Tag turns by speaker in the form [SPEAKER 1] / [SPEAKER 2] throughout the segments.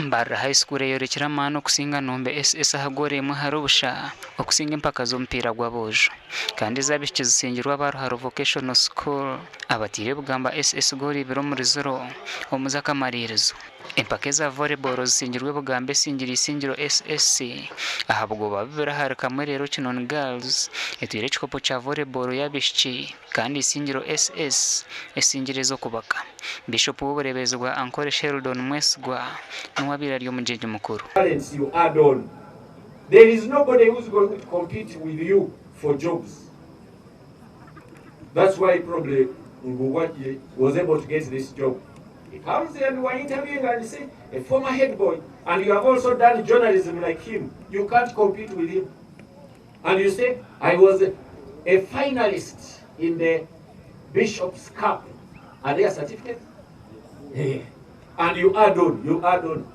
[SPEAKER 1] Mbarara High School eyorekire amaani okusinga Nombe SS aha goolo emwe ahari busha okusinga empaka z'omupiira gw'aboojo. Kandi ez'abaishiki zisingirwe aba Ruharo Vocational School abataire Bugamba SS goolo ibiri omuri ziro omu z'akamariirizo. Empaka eza Volleyball zisingirwe Bugamba esingire Isingiro SS aha bugoba bubiri ahari kamwe reero Kinoni Girls etwaire ekikopo kya Volleyball y'abaishiki kandi Isingiro SS esingire ez'okubaka. Bishopu w'obureeberezi bwa Ankole Sheldon Mwesigwa niwe abaire ari omugyenyi mukuru.
[SPEAKER 2] Talents you add on. There is nobody who's going to compete with you for jobs. That's why probably Nguwaki was able to get this job. He comes and we are interviewing and say, a former head boy, and you have also done journalism like him. You can't compete with him. And you say, I was a, a finalist in the Bishop's Cup. Are there certificates? Yeah. And you add on, you add on.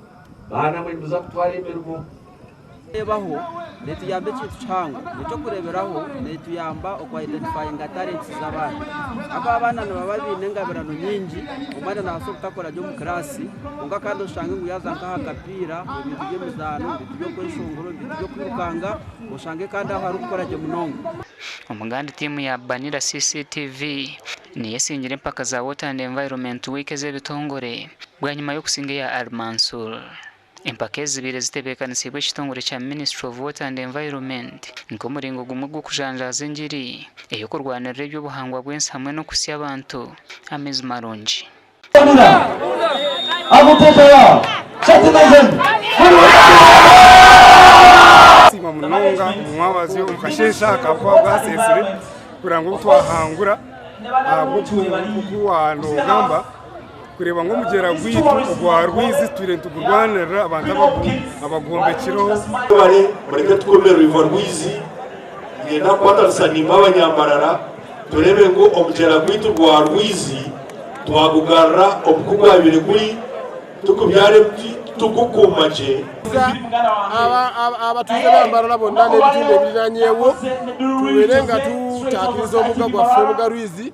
[SPEAKER 2] Baana mwe nimuza kutwara emirimo.
[SPEAKER 3] Reebaho neetuyamba ekintu kihango. Eky'okureeberaho neetuyamba oku identifyinga talents z'abaana. Ahakuba abaana nibaba baine engabirano nyingi, omwana naabaasa obutakora gye omu kiraasi kwonka kandi oshange ngu yaaza nk'aha kapiira, ebintu by'emizaano, ebintu by'okweshongora, ebintu by'okwirukanga, oshange kandi aho arikukora gye munonga.
[SPEAKER 1] Omugandi tiimu ya Banira CCTV niyo esingire empaka za Water and Environment Week ez'ebitongore bwanyima y'okusinga eya Al-Mansur. Empaka ezi zibaire zitebeekanisiibwe ekitongore kya Ministry of Water and Environment nk'omuringo gumwe gw'okujanjaaza engiri ey'okurwanirira eby'obuhangwa bw'ensi hamwe n'okuhitsya abantu amaizi marungi.
[SPEAKER 4] Siima munonga omumwabazyo omu kasheeshe aka ahabw'okuba bwaseesire kureba ngu twahangura ahabw'oku waanogamba kureeba ngu omugyera gwaitu ogwa Rwizi tutwire nitugurwanirira abantu abagwombekireho.
[SPEAKER 5] Mwebare mureke tukome River Rwizi niinyenda kukwatanisa naimwe abanyambarara tureebe ngu omugyera gwaitu gwa Rwizi twagugarura omu ku gwabaire guri tukubyara emiti tugukuuma gye.
[SPEAKER 6] Abatuuze ba Mbarara bonna n'ebitundu ebiriranyewo tubeere nga tutaakiriza omugga gwaffe omugga Rwizi.